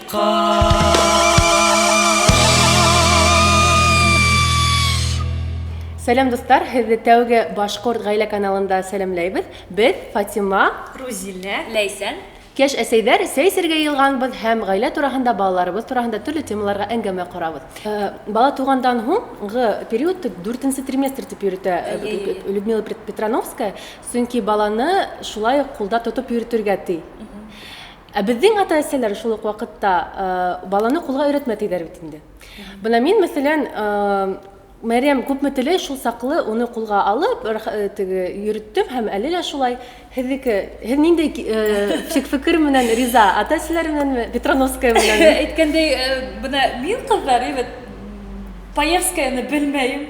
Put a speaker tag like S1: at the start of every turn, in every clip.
S1: Тоткан.
S2: Сәлам, дуҫтар! Һеҙҙе тәүге Башҡорт ғаилә каналында сәләмләйбеҙ. Беҙ Фатима,
S3: Рузилә,
S4: Ләйсән.
S2: Йәш әсәйҙәр сәй эсергә йыйылғанбыҙ һәм ғаилә тураһында, балаларыбыҙ тураһында төрлө темаларға әңгәмә ҡорабыҙ. Бала туғандан һуңғы периодты дүртенсе триместр тип йөрөтә Людмила Петрановская, сөнки баланы шулай уҡ ҡулда тотоп йөрөтөргә ти. Ә беҙҙең ата-әсәләр шул уҡ ваҡытта баланы ҡулға өйрәтмә тиҙәр бит инде. Бына мин, мәҫәлән, Мәрйәм күпме теләй, шул саҡлы уны ҡулға алып, теге йөрөттөм һәм әле лә шулай. Һеҙҙеке, һеҙ ниндәй фекер менән риза? Ата-әсәләр менәнме, Петрановская менәнме?
S3: Әйткәндәй, бына мин, ҡыҙҙар, әйбәт Паевскаяны белмәйем.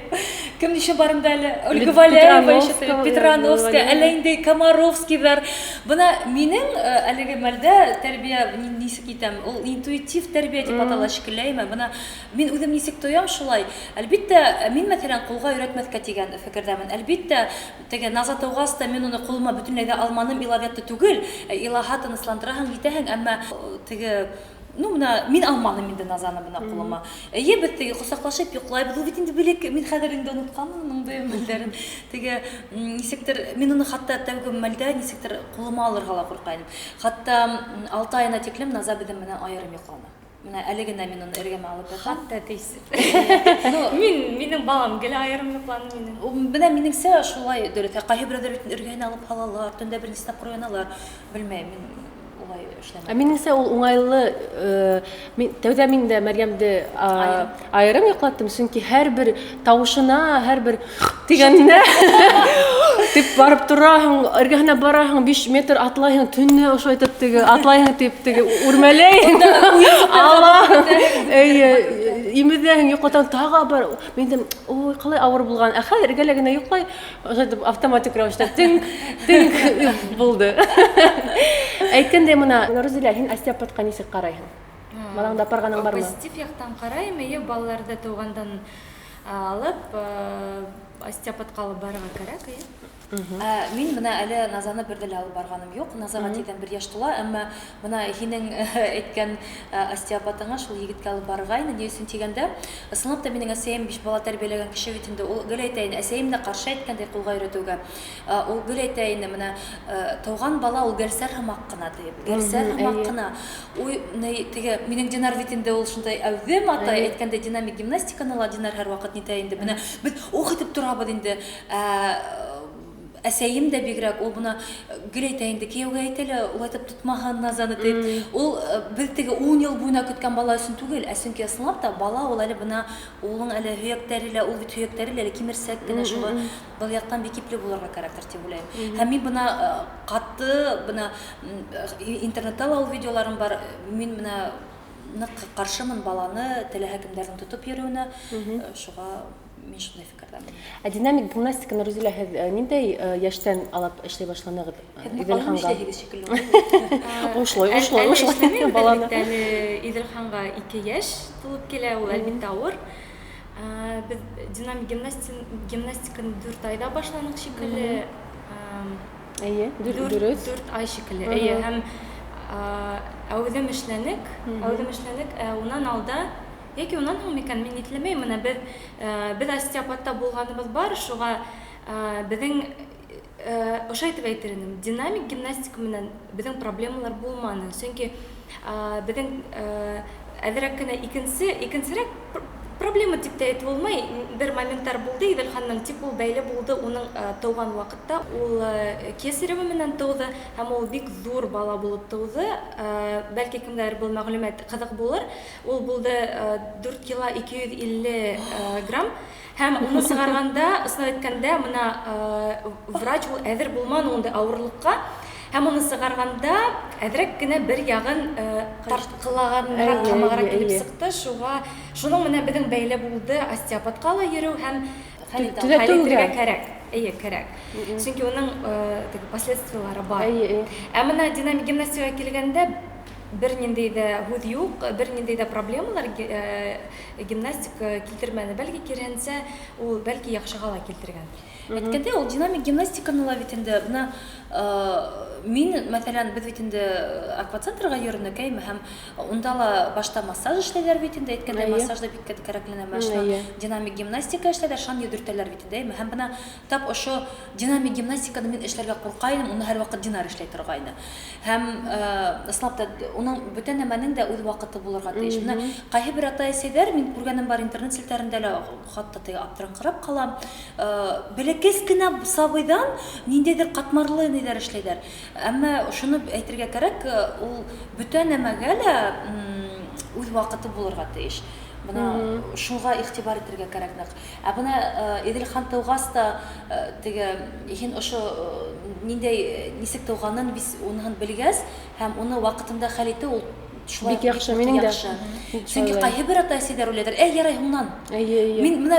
S3: Кем ничә барында әле? Ольга Валяева, Петрановская, әллә инде Комаровскийҙар. Бына минең әлеге мәлдә тәрбиә нисек итәм? Ул интуитив тәрбиә дип атала шикелле, әйме? Бына мин үзем нисек тоям, шулай. Әлбиттә, мин, мәҫәлән, ҡулға өйрәтмәҫкә тигән фекерҙәмен. Әлбиттә, теге Наза тыуғас та мин уны ҡулыма бөтөнләй ҙә алманым, илап ятты түгел. Илаһа, тынысландыраһың, нитәһең, әммә теге, ну, бына мин алманым инде Назаны бына ҡулыма. Эйе, беҙ теге ҡосаҡлашып йоҡлайбыҙ. Ул бит инде белек, мин хәҙер инде онотҡанмын уның мәлдәрен. Теге нисектер мин уны хатта тәүге мәлдә нисектер ҡулыма алырға ла ҡурҡа инем. Хатта 6 айына тиклем Наза беҙҙең менән айырым йоҡланы. Менә әле генә мин уны эргәмә алып ятам.
S5: Хатта тейсеҙ. Мин, минең балам гел айырым йоҡланы минең.
S3: Бына минеңсә шулай дөрөҫ. Ҡайһы берәүҙәр бит эргәһенә алып һалалар, төндә бер нисә тапҡыр уяналар. Белмәйем, мин улай эшләмәйем.
S2: Ә минеңсә ул уңайлы, мин тәүҙә мин дә Мәрйәмде айырым йоҡлаттым, сөнки һәр бер тауышына, һәр бер тигәненә дип барып тораһың, эргәһенә бараһың, 5 метр атлайһың, төнлә ошолай итеп теге атлайһың дип теге үрмәләйһең. Алаһың. Эйе, имеҙәһең, йоҡлатаң, тағы бар. Мин әйтәм, ой, ҡалай ауыр булған. Ә хәҙер эргәлә генә йоҡлай, ошолай итеп автоматик рәүештә тинг, тинг булды. Әйткәндәй, бына, Рузилә, һин остеопатҡа нисек ҡарайһың? Балаңды апарғаның бармы?
S5: Позитив яҡтан ҡарайым, эйе, балаларҙы тыуғандан алып остеопатҡа алып барырға кәрәк, эйе.
S3: Мин бына әле Назаны бер ҙә лә алып барғаным юҡ. Назаға тиҙҙән 1 йәш тула, әммә бына һинең әйткән остеопатыңа шул егеткә алып барырға инде. Ни өсөн тигәндә, ысынлап та минең әсәйем 5 бала тәрбиәләгән кеше бит инде. Ул гел әйтә ине, әсәйем дә ҡаршы әйткәндәй ҡулға өйрәтеүгә. Ул гел әйтә ине, бына тыуған бала ул гәлсәр һымаҡ ҡына тиеп, гәлсәр һымаҡ ҡына. Уй, теге минең Динар бит инде ул шундай әүҙем атай, әйткәндәй динамик гимнастиканы ла Динар һәр ваҡыт нитә инде. Бына беҙ ух итеп торабыҙ инде. Әсәйем дә бигерәк, ул бына гел әйтә инде, кейәүгә әйтә лә, улай итеп тотмаһын Назаны тип. Ул беҙ теге 10 йыл буйына көткән бала өсөн түгел, ә сөнки ысынлап та бала ул әле бына улың әле һөйәктәре лә, ул бит һөйәктәре лә әле кимерсәк кенә, шуға был яҡтан бик ипле булырға кәрәктер тип уйлайым. Һәм мин бына ҡатты, бына интернетта ла ул видеоларым бар, мин бына ныҡ ҡаршымын баланы теләһә кемдәрҙең тотоп йөрөүенә, шуға мин шундай фекерҙәмен.
S2: Ә динамик гимнастиканы, Рузилә, һеҙ ниндәй йәштән алып эшләй башланығыҙ?
S3: Һеҙ
S2: Иҙелханға?
S3: эшләйһегеҙ шикелле.
S2: Ошолай, ошолай,
S5: Әле
S2: ошолай.
S5: эшләмәйем,
S2: Баланы.
S5: әлбиттә, әле Иҙелханға 2 йәш тулып килә, ул әлбиттә ауыр. Беҙ динамик гимнастиканы 4 айҙа башланыҡ шикелле.
S2: Эйе, дөрөҫ.
S5: 4 ай шикелле. Эйе, һәм әүҙем эшләнек, әүҙем эшләнек, унан алда йәки унан һуң микән, мин иҫләмәйем. Бына беҙ остеопатта булғаныбыҙ бар, шуға беҙҙең, ошо әйтеп әйтер инем, динамик гимнастика менән беҙҙең проблемалар булманы. Сөнки беҙҙең әҙерәк кенә икенсерәк проблема тип тә әйтеп булмай. Бер моменттар булды Иҙелханның, тик ул бәйле булды уның тыуған ваҡытта. Ул кесарево менән тыуҙы һәм ул бик ҙур бала булып тыуҙы. Бәлки кемгәлер был мәғлүмәт ҡыҙыҡ булыр. Ул булды 4 кило 250 грамм. Һәм уны сығарғанда, ысынлап әйткәндә, бына врач ул әҙер булманы ундай ауырлыҡҡа. Һәм уны сығарғанда әҙерәк кенә бер яғын тартҡылағанраҡ, ҡамағыраҡ килеп сыҡты. Шуға, шуның менән беҙҙең бәйле булды остеопатҡа ла йөрөү һәм хәл итергә кәрәк. Эйе, кәрәк. Сөнки уның теге последствиялары бар. Ә бына динамик гимнастикаға килгәндә, Бернинди дә һүҙ юҡ, бернинди дә проблемалар гимнастика килтермәне. Бәлки, киреһенсә, ул бәлки яҡшыға ла килтергәндер.
S3: Әйткәндәй, ул динамик гимнастиканы ла бит инде бына мин, мәҫәлән, беҙ бит инде аквацентрға йөрөнөк, әйме, һәм унда ла башта массаж эшләйҙәр бит инде, әйткәндәй, массаж да бик кәрәкле нәмә, шунан динамик гимнастика эшләйҙәр, шунан йөҙҙөртәләр бит инде, әйме, һәм бына тап ошо динамик гимнастиканы мин эшләргә ҡурҡа инем, уны һәр ваҡыт Динар эшләй торғайны. Һәм ысынлап та уның бөтә нәмәнең дә үҙ ваҡыты булырға тейеш. Менә ҡайһы бер атай-әсәйҙәр, мин күргәнем бар интернет селтәрендә лә, хатта теге аптыраңҡырап ҡалам. Бәләкәс кенә сабыйҙан ниндәйҙер ҡатмарлы ниҙәр эшләйҙәр. Әммә шуны әйтергә кәрәк, ул бөтә нәмәгә лә үҙ ваҡыты булырға тейеш. Бына шуға иғтибар итергә кәрәк ныҡ. Ә бына Иҙелхан тыуғас та теге һин ошо ниндәй нисек тыуғанын уныһын белгәс һәм уны ваҡытында хәл итеү ул шулай
S2: бик яҡшы, минең дә.
S3: Сөнки ҡайһы бер ата-әсәйҙәр уйлайҙар, әй, ярай һуңынан. Мин бына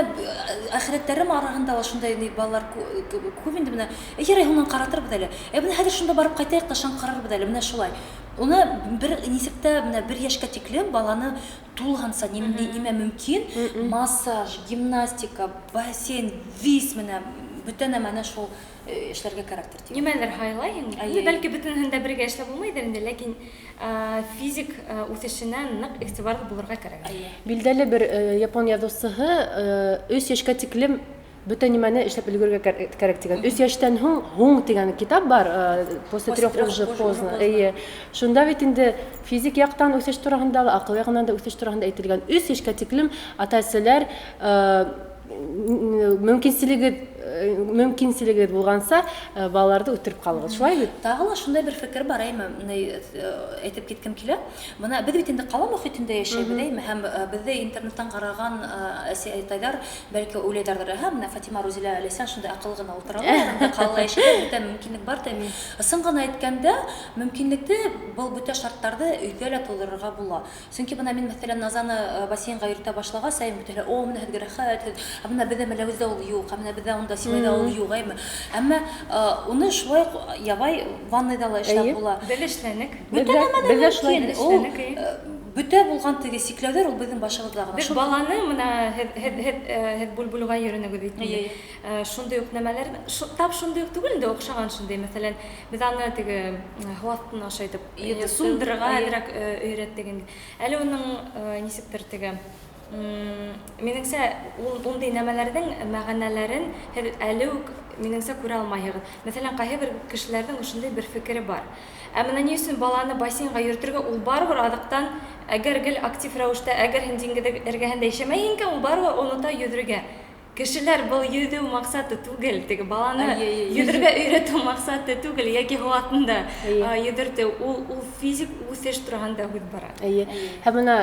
S3: әхирәттәрем араһында ла шундай балалар күп инде бына, әй, ярай һуңынан ҡаратырбыҙ әле. Ә бына хәҙер шунда барып ҡайтайыҡ та шунан ҡарарбыҙ әле, менә шулай. Уны бер нисек тә менә бер йәшкә тиклем баланы тулыһынса нимә мөмкин, массаж, гимнастика, бассейн, вис менә бөтә нәмәне шул эшләргә кәрәктер тип.
S5: Нимәлер һайлайһың? Бәлки бөтөнөһөн дә бергә эшләп булмайҙыр инде, ләкин физик үҫешенә ныҡ иғтибарлы булырға кәрәк.
S2: Билдәле бер япон яҙыусыһы 3 йәшкә тиклем бөтә нимәне эшләп өлгөргә кәрәк тигән. 3 йәштән һуң тигән китап бар, после трех уже поздно. Эйе. Шунда бит инде физик яҡтан үҫеш тураһында ла, аҡыл яғынан да үҫеш тураһында әйтелгән. 3 йәшкә тиклем ата-әсәләр мөмкинселегеҙ булғанса балаларҙы үҫтереп ҡалығыҙ. Шулай бит?
S3: Тағы ла шундай бер фекер бар, әйме, әйтеп киткем килә. Бына беҙ бит инде ҡала мөхитендә йәшәйбеҙ, әйме, һәм беҙҙе интернеттан ҡараған әсәй-атайҙар бәлки уйлайҙарҙыр, әһә, менә Фатима, Рузилә, Ләйсән шундай аҡыллы ғына ултыралар, анда ҡалала йәшәйҙәр, бөтә мөмкинлек бар тип. Ысын ғына әйткәндә, мөмкинлекте был бөтә шарттарҙы өйҙә лә тыуҙырырға була. Сөнки бына мин, мәҫәлән, Назаны бассейнға йөрөтә башлағас, әйме, бөтәһе, о, менә һеҙгә рәхәт, ә бына беҙҙә Мәләүездә ул юҡ, ә менә беҙҙә унда Сибайҙа ул юҡ, әйме. Әммә уны шулай уҡ ябай ванныйҙа ла эшләп була.
S5: Беҙ эшләнек.
S3: Бөтә нәмәне мөмкин. Ул бөтә булған теге сикләүҙәр ул беҙҙең башыбыҙҙа ғына.
S5: Беҙ баланы бына һеҙ бүлбүлгә йөрөнөгөҙ бит инде. Шундай уҡ нәмәләр, тап шундай уҡ түгел инде, оҡшаған шундай. Мәҫәлән, беҙ аны теге һыу аҫтына ошайтып, сундырырға әҙерәк өйрәттек инде. Әле уның нисектер теге, минеңсә, ундай нәмәләрҙең мәғәнәләрен һеҙ әле үк минеңсә күрә алмайһығыҙ. Мәҫәлән, ҡайһы бер кешеләрҙең ошондай бер фекере бар. Ә бына ни өсөн баланы бассейнға йөрөтөргә, ул барыбер аҙаҡтан, әгәр гел актив рәүештә, әгәр һин диңгеҙ эргәһендә йәшәмәйһең икән, ул барыбер онота йөҙөргә. Кешеләр был йөҙөү маҡсаты түгел, теге баланы йөҙөргә өйрәтеү маҡсаты түгел, йәки һыу аҫтында йөҙөртөү, ул физик үҫеш тураһында һүҙ бара.
S2: Һәм бына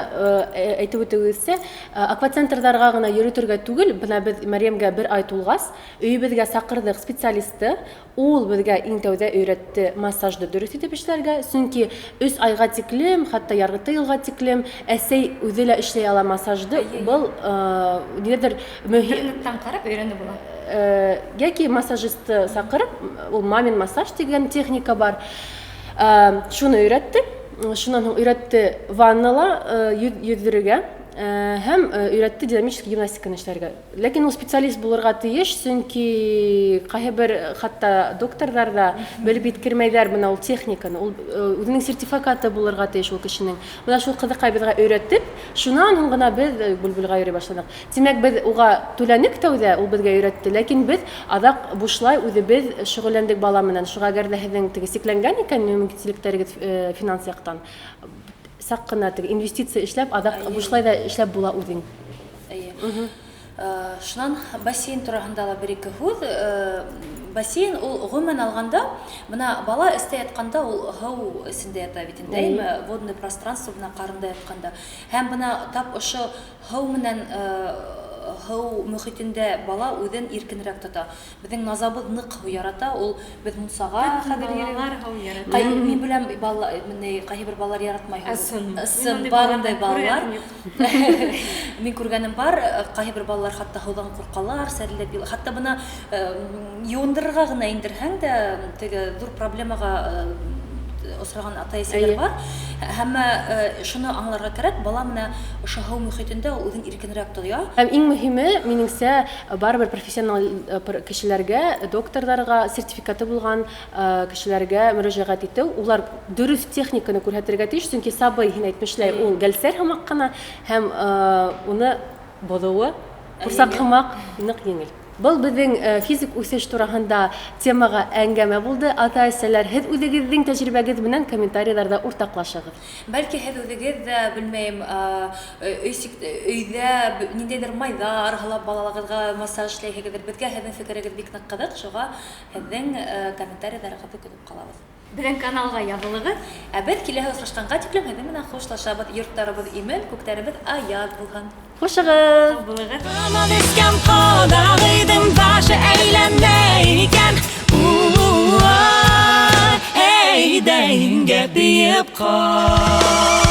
S2: әйтеп үтеүегеҙсә, аквацентрҙарға ғына йөрөтөргә түгел, бына беҙ Мәрйәмгә бер ай тулғас, өйөбөҙгә саҡырҙыҡ специалистты, ул беҙгә иң тәүҙә өйрәтте массажды дөрөҫ итеп эшләргә, сөнки 3 айға тиклем, хатта ярты йылға тиклем әсәй үҙе лә эшләй ала массажды. Был ниҙер мөһим.
S5: Интернеттан ҡарап өйрәнеп була.
S2: Йәки массажистты саҡырып, ул мамин массаж тигән техника бар. Шуны өйрәтте. Шунан һуң өйрәтте ваннала йөҙҙөрөргә һәм өйрәтте динамический гимнастиканы эшләргә. Ләкин ул специалист булырға тейеш, сөнки ҡайһы бер хатта докторҙар ҙа белеп еткермәйҙәр бына ул техниканы. Ул үҙенең сертификаты булырға тейеш ул кешенең. Бына шул ҡыҙыҡай беҙгә өйрәтеп, шунан һуң ғына беҙ бүлбүлгә йөрөй башланыҡ. Тимәк, беҙ уға түләнек тәүҙә, ул беҙгә өйрәтте, ләкин беҙ аҙаҡ бушлай үҙебеҙ шөғөлләндек бала менән. Шуға әгәр ҙә һеҙҙең теге сикләнгән икән мөмкинселектәрегеҙ финанс яҡтан, саҡ ҡына теге инвестиция эшләп, аҙаҡ бушлай ҙа эшләп була үҙең.
S3: Шунан бассейн тураһында ла бер-ике һүҙ. Бассейн ул ғөмүмән алғанда, бына бала эстә ятҡанда ул һыу эсендә ята бит инде, әйме? Водное пространство бына ҡарында ятҡанда. Һәм бына тап ошо һыу менән һыу мөхитендә бала үҙен иркенерәк тота. Беҙҙең Назабыҙ ныҡ һыу ярата, ул беҙ мунсаға
S5: Бөтөн
S3: хәҙер йөрөйбөҙ.
S5: балалар һыу ярата.
S3: Мин беләм, менә ҡайһы бер балалар яратмай һыу.
S5: Ысын.
S3: Ысын,
S5: Мин ундай
S3: бар ундай
S5: балаларҙы
S3: балалар.
S5: күргәнем юҡ.
S3: Мин күргәнем бар, ҡайһы бер балалар хатта һыуҙан ҡурҡалар, сәрелдәп йыл-, хатта бына йыуындырырға ғына индерһәң дә, теге ҙур проблемаға Осраған атай-әсәйләр бар. Һәм шуны аңларға кәрәк, бала менә ошо һыу мөхитендә ул үҙен иркенерәк тоя.
S2: Һәм иң мөһиме, минеңсә, барыбер профессионал кешеләргә, докторларга, сертификаты булган кешеләргә мөрәҗәгать итеү, улар дөрөҫ техниканы күрһәтергә тейеш, сөнки сабый, һин әйтмешләй, ул гәлсәр һымаҡ ҡына, һәм уны боҙоуы ҡурсаҡ һымаҡ ныҡ еңел. Был беҙҙең физик үҫеш тураһында темаға әңгәмә булды. Ата-әсәләр, һеҙ үҙегеҙҙең тәжрибәгеҙ менән комментарийларҙа уртаҡлашығыҙ.
S3: Бәлки һеҙ үҙегеҙ ҙә, белмәйем, өйҙә ниндәйҙер майҙар һалап балалығыҙға массаж эшләйһегеҙҙер. Беҙгә һеҙҙең фекерегеҙ бик ныҡ ҡыҙыҡ, шуға һеҙҙең комментарийларығыҙҙы көтөп ҡалабыҙ.
S5: Беҙҙең каналға яҙылығыҙ.
S3: Ә беҙ киләһе осрашҡанға тиклем һеҙҙең менән хушлашабыҙ. Йорттарыбыҙ имен, күктәребеҙ аяҙ булһын.
S2: Хушығыҙ!
S5: Һау булығыҙ!
S1: Ҡамыҙ эскән ҡоҙағыйҙың башы әйләнә икән. Әйҙә, еңгә бейеп ҡал.